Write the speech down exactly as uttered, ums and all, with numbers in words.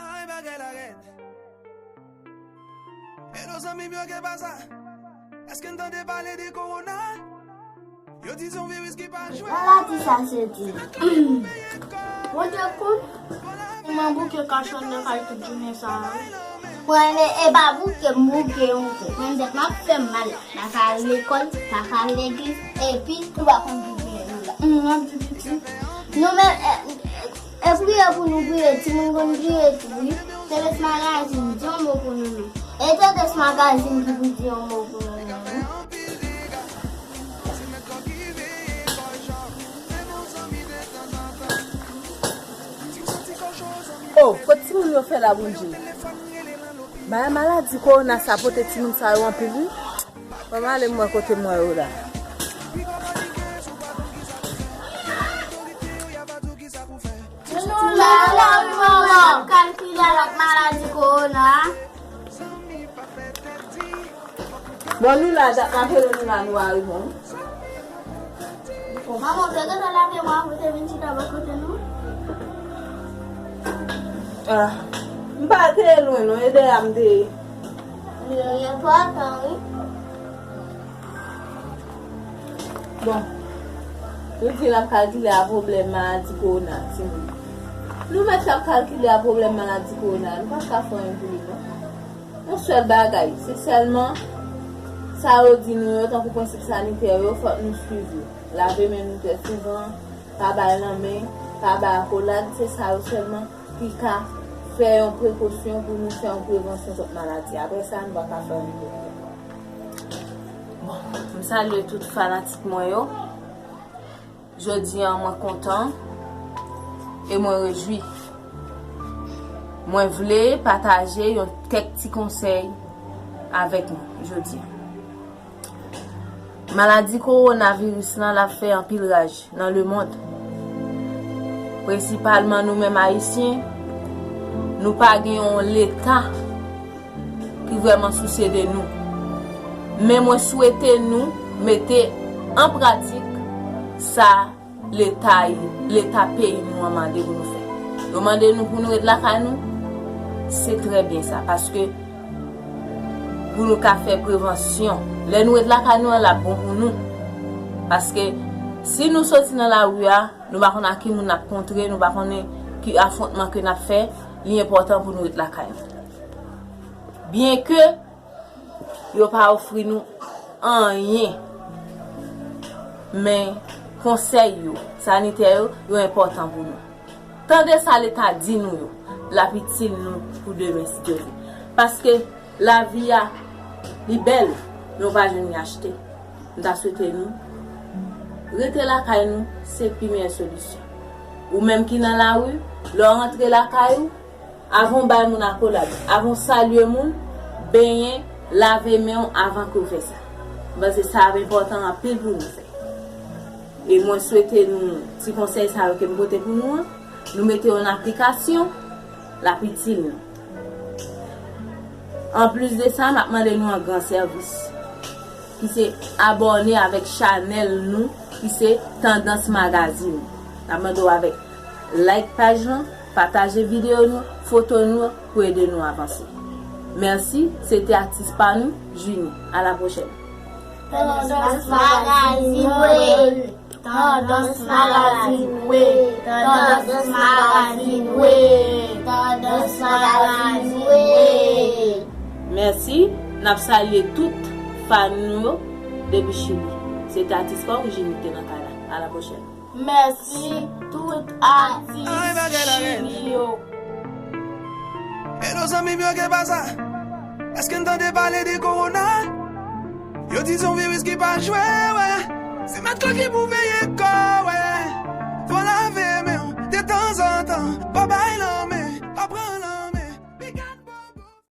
Ay, bagay la rèd. Hello, zanmi m yo, ke pasa? Èske n tande pale de kowona? Yo di se yon viris ki pa jwe. Maladi sa se di. Bondye konn. Mwen bouke kachòt nan kay tout jounen sa a, wi. Mwen, e pa bouke, m bouke yon kou. Mwen, tèt m ap fè m mal. Pa ka al lekòl, pa ka al legliz, epi nou pa konn ki priye nou la. M ap di piti. Nou menm, e, e, e priye pou nou priye, timoun konn priye tou, wi. Tendans Magazine, di yon mo pou nou, non. E Tendans Magazine ki pou di yon mo pou nou, non, wi. Oh, kot timoun yo fè la, Bondye? Bay maladi kowona sa pote timoun sa yo anpil, wi. Ban m ale m wè kote m wè yo la. Nou la, nou la, wi, manman. Kalkile lòt maladi kowona. Bon, nou la, dat m ap rele nou la, nou arive, wi. Manman, w te gentan lave men w avan w te vin chita bò kote nou? Ah, m pa te lwen non, e dèyè a m te ye. Li enpòtan, wi. Bon, nou di n ap kalkile a pwoblèm maladi kowona, timoun. Nou mèt ap kalkile a pwoblèm maladi kowona, nou pa ka fè anyen pou li, non. Yon sèl bagay, se sèlman sa yo di nou yo, tankou prensip sanitè yo, fòk nou swiv yo. Lave men nou trè souvan, pa bay lanmen, pa bay akolad, se sa yo sèlman ki ka fè yon prekosyon pou nou fè yon prevansyon kont maladi. Apre sa, nou pa ka fè anyen. Bon, m salye tout fanatik mwen yo. Jodi a, mwen kontan e mwen rejwi. Mwen vle pataje yon kèk ti konsèy avèk nou jodi a. Maladi kowonaviris lan, l ap fè anpil raj nan lemonn. Prensipalman nou menm Ayisyen, nou pa gen yon leta ki vrèman sousye de nou. Men mwen swete nou mete an pratik sa leta, leta peyi nou an mande pou nou fè. Yo mande nou pou nou ret lakay nou, se trè byen sa, paske pou nou ka fè prevansyon. Lè nou ret lakay nou an, l ap bon pou nou. Paske si nou soti nan lari a, nou pa konn ak ki moun n ap kontre, nou pa konnen ki afwontman ke n ap fè, li enpòtan pou nou ret lakay nou. Byenke yo pa ofri nou anyen, men konsèy yo, sanitè yo, yo enpòtan pou nou. Tande sa leta di nou yo, l ap itil nou pou demen, si Dye vle. Paske lavi a, li bèl, men w pa jwenn li achte. M ta swete nou rete lakay nou, se pi meyè solisyon. Ou menm ki nan lari, lè w rantre lakay ou, avan w bay moun akolad, avan w salye moun, benyen, lave men w avan ke w fè sa. M panse sa ap enpòtan anpil pou nou fè. E mwen swete nou, ti konsèy sa yo ke m pote pou nou an, nou mete yo an aplikasyon, l ap itil nou. Anplis de sa, m ap mande nou yon gran sèvis, ki se abòne avèk chanèl nou, ki se Tandans Magazine. N ap mande w avèk like paj lan, pataje videyo nou, foto nou pou ede nou avanse. Mèsi, se te atis pa nou, Junie. A la pwochèn. Tandans Magazine, wi. Tandans Magazine, wi. Tandans Magazine, wi. Tandans Magazine, wi. Mèsi, n ap salye tout fan nou yo depi Chili. Se te atis pa w, Junie, ki te nan kay la. A la pwochèn. Mèsi tout atis Chili yo. Hello, zanmi m yo, ke pasa? Èske n tande pale de kowona? Yo di se yon viris ki pa jwe, wè. Se mèt kò ki pou veye kò.